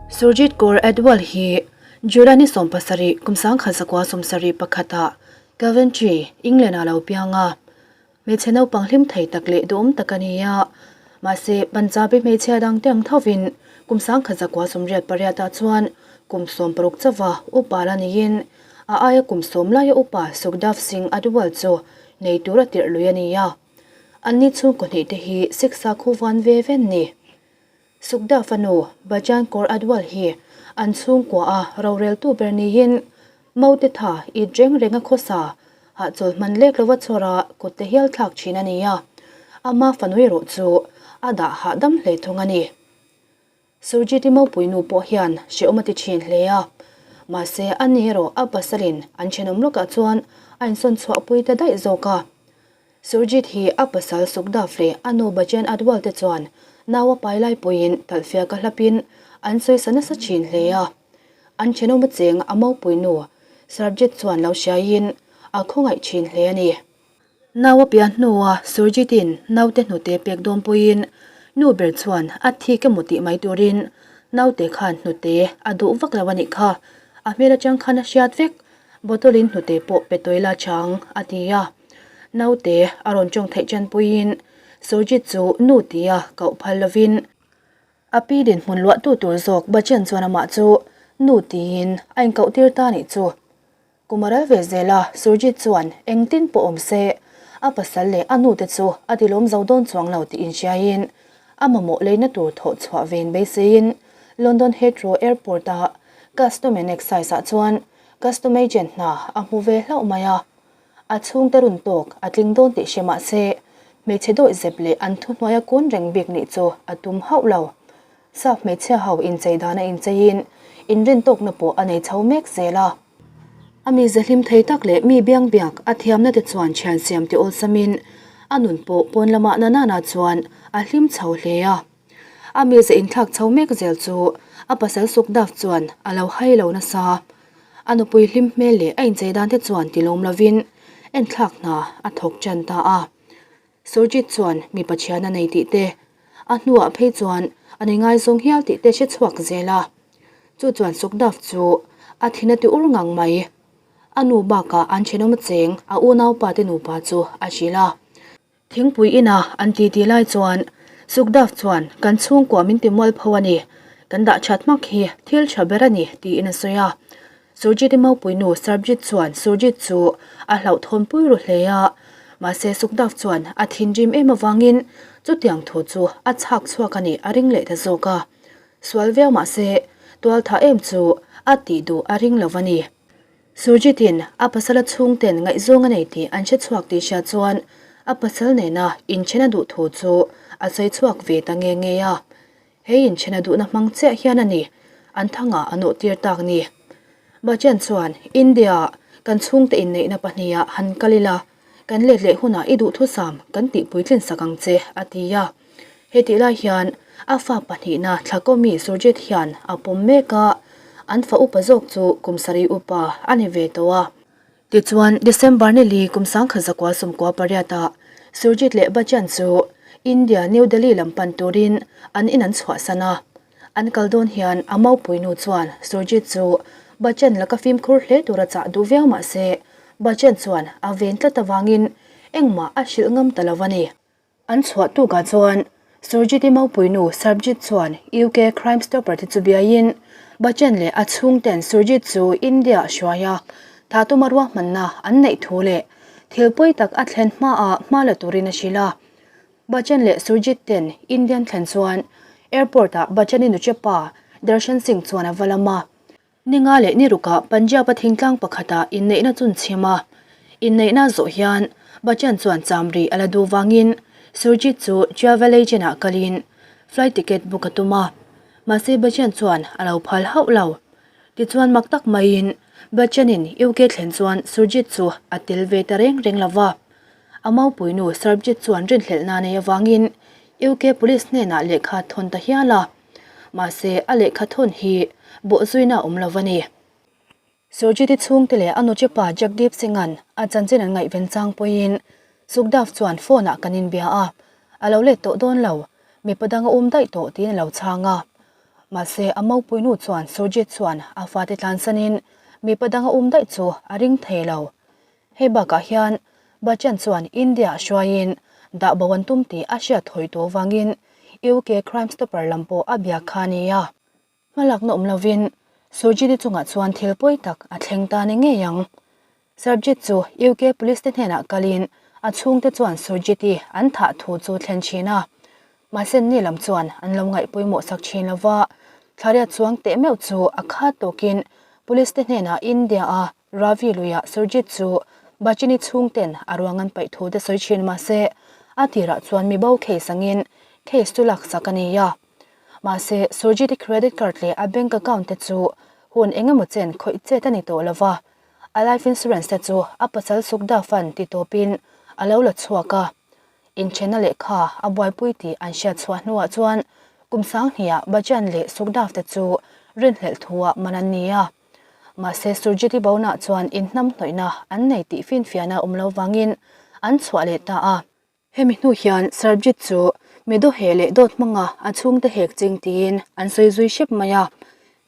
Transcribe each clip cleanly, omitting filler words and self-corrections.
Surjit Kaur Atwal hi July ni 17 kum 1971 ah Coventry, England ah lo piang a. Hmeichhe naupang hlim thei tak leh duhawm tak a ni a. Mahse, Punjabi hmeichhia dangte ang thovin kum 1988 ah chuan kum 60 chauha upa la niin a aia kum sawm laia upa Sukhdev Singh Atwal chu nei tura tirh lui a ni a. Anni chhungkaw hnih te hi Sikh sakhaw vuan ve ve an ni. Sukda fanu Bhajan Kaur Adwal hi an chhungkua a roreltu ber niin Maute tha it reng reng a khawsa hahchawl hman lek lova chhawr a kut te hial thlak thin a ni a, ama fanu erawh chu a dah hahdam hle thung a ni. Surjit-i mopui nu pawh hian hrehawm a ti thin hle a, mahse ani erawh a pasalin an thenawm lawkah chuan a insawn chhuahpui ta daih zawk a. Surjit hi a pasal Sukdav leh a nu Bajen Atwal te chuan nau a pai lai pawhin talhfiak a hlapin an sawisa nasa thin hle a. An thenawm a cheng a mopui nu Sarbjit chuan lo hriaiin a khawngaih thin hle a ni. Nau a pian hnua Surjit-in naute hnute pek dawn pawhin nu ber chuan a thik emaw tih mai turin naute khan hnute a duh vak lo a nih kha, a hmel atang khan a hriat vek, bottle-in hnute pawh pe tawi la chang a ti a. Naute a rawn tawng theih chanpuiin Surjit chu nu tia koh phal lovin a pi dinhmun luahtu tur zawk Bachchan chuan amah chu nu tiin a inkoh tir ta nih chu. Kum a ral ve zel a, Surjit chuan engtin pawh awm se a pasal leh a nute chu a tilawm zo dawn chuang lo tih inhriaiin a mamawh leina tur thawh chhuah vein beiseiin London Heathrow Airport-a Custom and Excise-ah chuan Custom Agent hna a hmu ve hlauh mai a. A chhungte run tawk a tling dawn tih hre mah se, hmeichhe dawih zep leh an thuhnuaia kun reng bik nih chu a tum hauh lo. Sap hmeichhia ho inchei dan a incheiin inrintawkna pawh a nei chho mek zel a. A mize hlim thei tak leh mi biang biak a thiamna te chuan thian siam ti awlsamin a nun pawh pawn lamah na nana chuan a hlim chho hle a. A mize inthlak chho mek zel chu a pasal Sukdav chuan a lo hai lo nasa. A nupui hlim hmel leh a inchei dan te chuan ti lawm lovin enthlak hna a thawk tan ta a. Surjit chuan mipa thian a nei tih te, a hnuah phei chuan a ni ngaizawng hial tih te hre chhuak zel a. Chu chuan Sukdav chu a thin a ti ur ngang mai. A nu bakah an thenawm cheng a unaupa te nupa chu a hrilh a. Thingpui ina an titi lai chuan Sukdav chuan kan chhungkua min ti mualpho a ni, kan dah that hmak hi thil tha ber a ni tiin a sawi a. Surjit-i maupui nu Sarbjit chuan Surjit chu a hlauhthawn pui ru hle a, mahse Sukdav chuan a thinrim em avangin chutiang thu chu a chhak chhuak a nih a ring leh ta zawk a. Sual viau mahse tualtha em chu a tih duh a ring lo a ni. Surjit-in a pasala chhungten ngaihzawng a nei tih an hre chhuak tih hria chuan a pasal nena inthen a duh thu chu a sawi chhuak ve ta nge nge a. He inthen a duhna hmang chiah hian a ni an thangah a nawh tir tak ni. Bachchan chuan India-ah kan chhungte inneihna pahniha han kal ila, kan let leh hunah i duhthusam kan tihpuitlin sak ang che, a ti a. Hetih lai hian a fa pahnihna Thlakawmi Surjit hian a pawm mek a, an fa upa zawk chu kum sarih upa a ni ve tawh a. Tichuan, December ni li kum 1998 ah Surjit leh Bachchan chu India New Delhi lam pan turin an in an chhuahsan a. An kal dawn hian a maupui nu chuan Surjit chu Bachchan laka fimkhur hle tura chah duh viau mah se, Bachchan chuan a ven tlat avangin engmah a hrilh ngam ta lo a ni. An chhuah tukah chuan Surjit-i maupui nu Sarbjit chuan UK Crime Stopper te chu biaiin Bachchan leh a chhungten Surjit chu India-ah hruai a, tha tuma ruahmanna an neih thu leh thil pawi tak a thlen hmaah hma la turin a hrilh a. Bachchan leh Surjit ten Indian thlen chuan airport-ah Bachchan-i nuchepa Darshan Singh chuan a va lam a. Ninga leh ni rukah Punjab-a thingtlang pakhatah inneihna chun chhim a. Inneihna zawh hian Bachchan chuan chamri a la duh vangin Surjit chu travel agent-ah kalin flight ticket book a tum a. Mahse Bachchan chuan a lo phal hauh lo. Tichuan mak tak maiin Bachchan-in UK thlen chuan Surjit chu a tel ve ta reng reng lo va. A maupuinu Sarbjit chuan rinhlelhna nei avangin UK police hnenah lehkha thawn ta hial a. Mahse, a lehkha thawn hi bawhzuina a awm lo a ni. Surjit-i chhungte leh a nuchepa Jagdeep Singh-a'n a chanchin an ngaihven chang pawhin Sukhdev chuan phone-ah kan inbia a, a lo let tawh dawn lo, mipa dang a um daih tawh tiin a lo chhang a. Mahse, a maupuinu chuan Surjit chuan a fate tlansanin mipa dang a um daih chu a ring thei lo. Hei bakah hian Bachchan chuan India-ah hruaiin dah bo an tum tih a hriat thawi tawh vangin UK Crime Stopper lam pawh a biak kha a ni a. Hmalakna awm lovin Surjit-i chungah chuan thil pawi tak a thleng ta ni ngei ang. Sarbjit chu UK Police te hnenah kalin a chhungte chuan Surjit-i an thah thu chu thlen thin a. Mahse ni lam chuan an lo ngaih pawimawh sak thin lo va, thlariat chuang teh meuh chu a khat tawkin Police te hnenah India-a Ravi luiah Surjit chu Bachini chhungten a ruang an paih thu te sawi thin mahse a tirah chuan mi bo case angin case chu laksak a ni a. Mahse Surjit-i credit card leh a bank account te chu hun eng emaw chen khawih chet a ni tawh lo va, a life insurance te chu a pasal Sukda fund ti tawpin a lo la chhuak a. Inchhenna lehkha a buaipui tih an hriat chhuah hnuah chuan kum sanghniah Bachchan leh Sukdav te chu rinhlelh thuah man an ni a. Mahse Surjit-i Bona chuan inhnamhnawihna an nei tih finfiahna awm lo vangin an chhuah leh ta a. Hemi hnu hian Sarbjit chu mi dawheh leh dawt hmanga a chhungte hek ching tiin an sawi zui hrep mai a.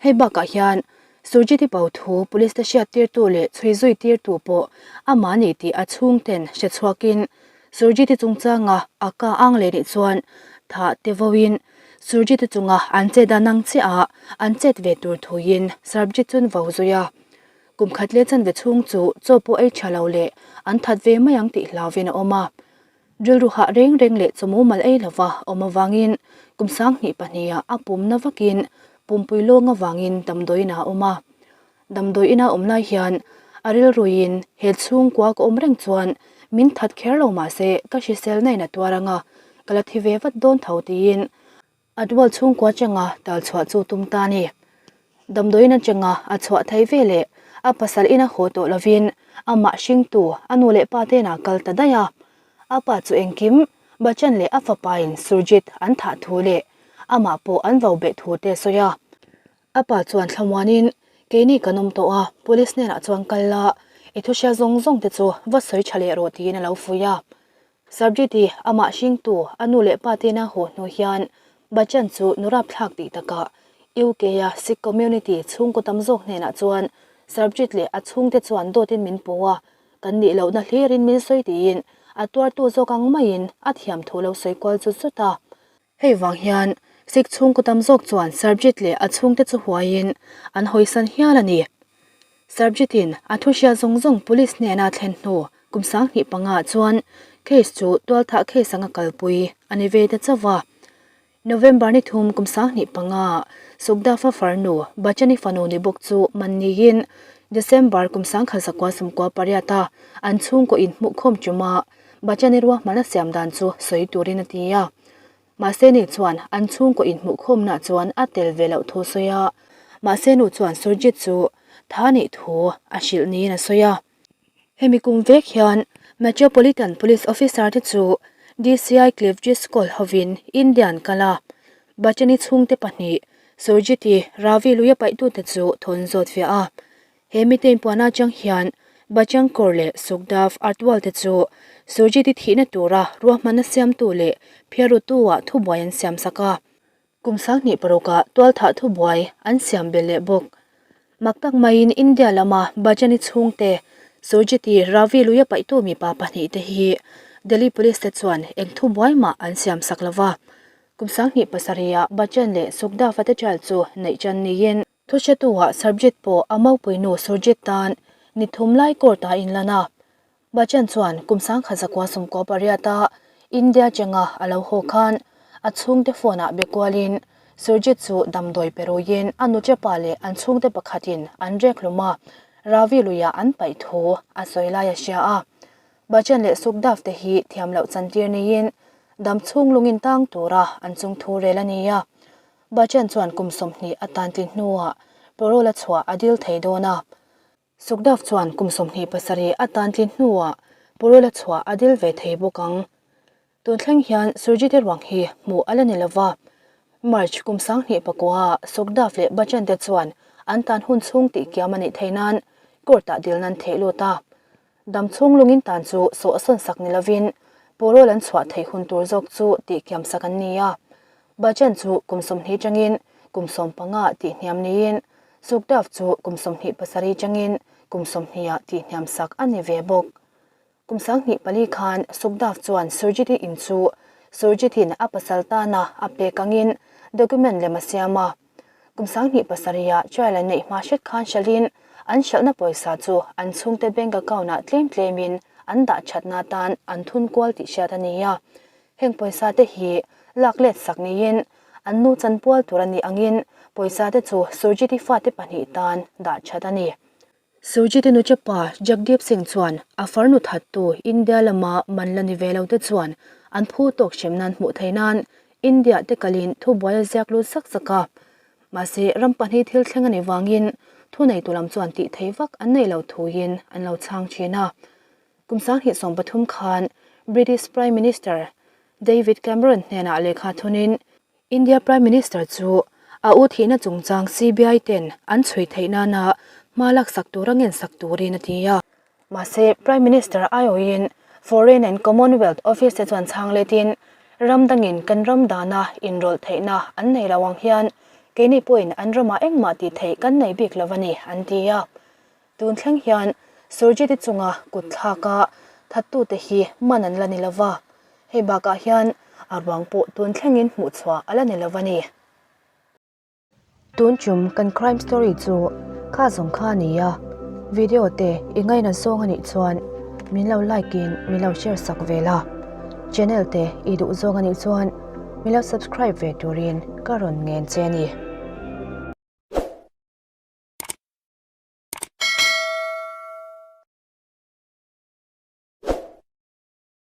Hei bakah hian Surjit-i bo thu police te hriattirtu leh chhui zui tirtu pawh amah ni tih a chhungten hre chhuakin Surjit-i chungchanga a ka ang leh nih chuan thah te voin Surjit-i chunga an chet dan ang chiah a an chet ve tur thuin Sarbjit chuan vo zui a. Kum khat leh chanve chhung chu chaw pawh ei tha lo leh an that ve mai ang tih hlauvin a awm a. Rilru hah reng reng leh chaw mumal ei lova awm avangin kum 20 pahniha a pumna vakin pumpui lawng avangin damdawiin a awm a. Damdawiin a awm lai hian a rilruin he chhungkua ka awm reng chuan min that kher lo mahse ka hriselna in a tuar anga ka la thi ve vat dawn tho tiin A dual chhungkua changa tal chhuah chu tum ta a ni. Damdawiin atanga a chhuah thei ve leh a pasal ina haw tawh lovin amah hringtu a nu leh pa te inah kal ta daih a. A pa chu engkim Bachchan leh a fapain Surjit an thah thu leh amah pawh an vo beh thu te a sawi a. A pa chuan thlamuanin keini kan awm tawh a, police hnenah chuan kal la, i thuhria zawng zawng te chu va sawi tha leh rawh tiin a lo fuih a. Sarbjit-i amah hringtu a nu leh pa tena haw hnu hian Bachchan chu nurap thlak tih takah UK-a Sikh community chhungkaw tam zawk hnenah chuan Sarbjit leh a chhungte chuan dawtin min pu a, kan nih lohna hlirin min sawi tiin a tuartu zawk ang maiin a thiam thu lo sawi kual zut zut a. Hei vang hian Sikh chhungkaw tam zawk chuan Sarbjit leh a chhungte chu huaiin an hawisan hial a ni. Sarbjit-in a thu hria zawng zawng police hnena thlen hnu kum 25 ah chuan case chu tualthah case anga kalpui a ni ve ta chauh a. November ni thum kum 25 ah Sukdafa farnu Bachani fanu ni bawk chu man niin December kum 1998 a an chhungkaw inhmuhkhawm ṭuma Bachani ruahman a siam dan chu sawi turin a ti a. Mahse ni chuan an chhungkaw inhmuhkhawmna chuan a tel ve loh thu sawi a. Mahse nu chuan Surjit chu tha nih thu a hrilh niin a sawi a. Hemi kum vek hian Metropolitan Police Officer te chu DCI Cliff Driscoll hovin India an kal a. Bachani chhungte pahnih Surjit-i Ravi lui a paihtute chu thawn zawt fiah a. He mite inpuahna atang hian Bachchan Kaur leh Sukhdev Atwal te chu Surjit-i thihna tura ruahmanna siamtu leh phiarrutu-ah thubuai an siam sak a. Kum 26 ah tualthah thubuai an siam belh leh bawk. Mak tak maiin India lama Bachchan-i chhungte Surjit-i Ravi luia paihtu mipa pahnihte hi Delhi Police te chuan eng thubuai mah an siam sak lo va. Kum 27 ah Bachchan leh Sukhdev-a te trial chu neih tan niin, Thuhretu-ah Sarbjit pawh a maupuinu Surjit tan ni thum lai court ah inlan a. Bachchan chuan kum 1998 a India chenga a lo haw khan a chhungte phone ah be kualin Surjit chu damdawi pe ruiin a nuchepa leh an chhungte pakhatin an rek hlum a, Ravi luiah an paih thu a sawi lai a hria a. Bachchan leh Sukhdev te hi thiam loh chantir neiin dam chhung lungin tang tura an chung thu rel a ni a. Bachchan chuan kum 20 a tan tlin hnuah parole a chhuah a dil thei dawn a. Sukhdev chuan kum 27 a tan tlin hnuah parole a chhuah a dil ve thei bawk ang. Tun thleng hian Surjit ruang hi hmuh a la ni lova. March kum 2009 ah Sukhdev leh Bachchan te chuan an tan hun chhung tih kiam a nih theih nan court-ah dil nan theih lut a. Dam chhung lungin tan chu sawh sawn sak ni lovin parole an chhuah theih hun tur zawk chu tih kiam sak an ni a. Bachchan chu kum 20 tangin. kum 15 ah tihhniam niin Sukhdev chu kum 27 tangin kum 20 ah tihhniam sak a ni ve bawk. Kum 24 khan Sukhdev chuan Surjit-i in chu Surjit-in a pasal tana a pek angin document lem a siam a. Kum 27 ah trial an neih hma hret khan hralhin an hralhna pawisa chu an chhungte bank account ah tlem tlemin an dah thatna atan an thun kual tih hriat a ni a. Heng pawisa te hi lak let sak niin an nu chanpual tur a nih angin pawisa te chu Surjit-i fate pahnih tan dah that a ni. Surjit-i nuchapa Jagdeep Singh chuan a farnu thattu India lama man la ni ve lo te chuan an phu tawk hrem nan hmuh theih nan India te kalin thubuai a ziak lut zak zak a. Mahse ram pahnih thil thleng a nih vangin thuneitu lam chuan tih theih vak an neih lo thuin an lo chhang thin a. Kum 2013 khan British Prime Minister David Cameron hnenah lehkha thunin India Prime Minister chu a u thihna chungchang CBI ten an chhui theih nana hma laksak tura ngensak turin a ti a. Mahse, Prime Minister aiawhin Foreign and Commonwealth Office te chuan chhang letin ram dangin kan ram dana inrawlh theihna an nei lo ang hian keini pawhin an ramah engmah tih theih kan nei bik lo a ni, an ti a. Tun thleng hian Surjit-i chunga kut thlaka thattute hi man an la ni lo va, hei bakah hian a ruang pawh tun thlengin hmuhchhuah a la ni lo a ni. Tun tum kan crime story chu kha zawng kha a ni a, video te i ngaina zawng a nih chuan min lo like in min lo share sak ve la, channel te i duh zawng a nih chuan min lo subscribe ve turin ka rawn ngen che a ni.